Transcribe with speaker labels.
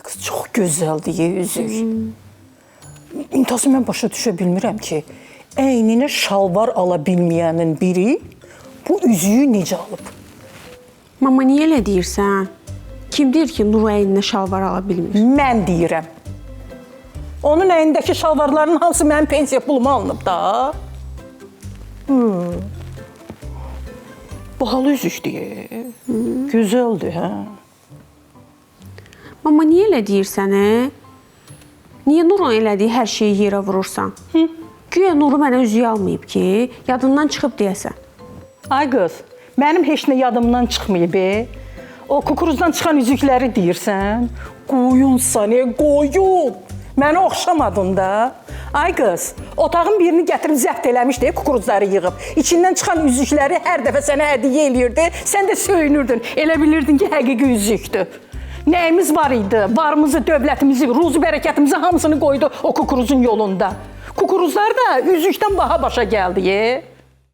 Speaker 1: Qız, çox gözəldir üzük. İntası mən başa düşə bilmirəm ki, əyninə şalvar ala bilməyənin biri bu üzüyü necə alıb?
Speaker 2: Mama, niyə elə deyirsən? Kim deyir ki, Nuru əyninə şalvar ala bilmir?
Speaker 1: Mən deyirəm. Onun əynindəki şalvarların hamısı mənim pensiya puluma alınıb da. Bahalı üzükdür. Gözəldir, hə?
Speaker 2: Mama, niyə elə deyirsən, e? Niyə Nurun elədiyi hər şeyi yerə vurursan? Hı? Güya Nuru mənə üzüyü almayıb ki, yadından çıxıb deyəsən.
Speaker 1: Ay qız, mənim heç nə yadımdan çıxmayıb. E. O kukuruzdan çıxan üzükləri deyirsən? Qoyunsan, e, qoyun. Mənə oxşamadın da. Ay qız, otağın birini gətirib zəbt eləmişdi, kukuruzları yığıb. İçindən çıxan üzükləri hər dəfə sənə hədiyyə eləyirdi. Sən də söyünürdün. Elə bilirdin ki, həqiqi üzükdür. Nəyimiz var idi? Varımızı, dövlətimizi, ruzu bərəkətimizi hamısını qoydu o kukuruzun yolunda. Kukuruzlar da üzükdən baha başa gəldi. E.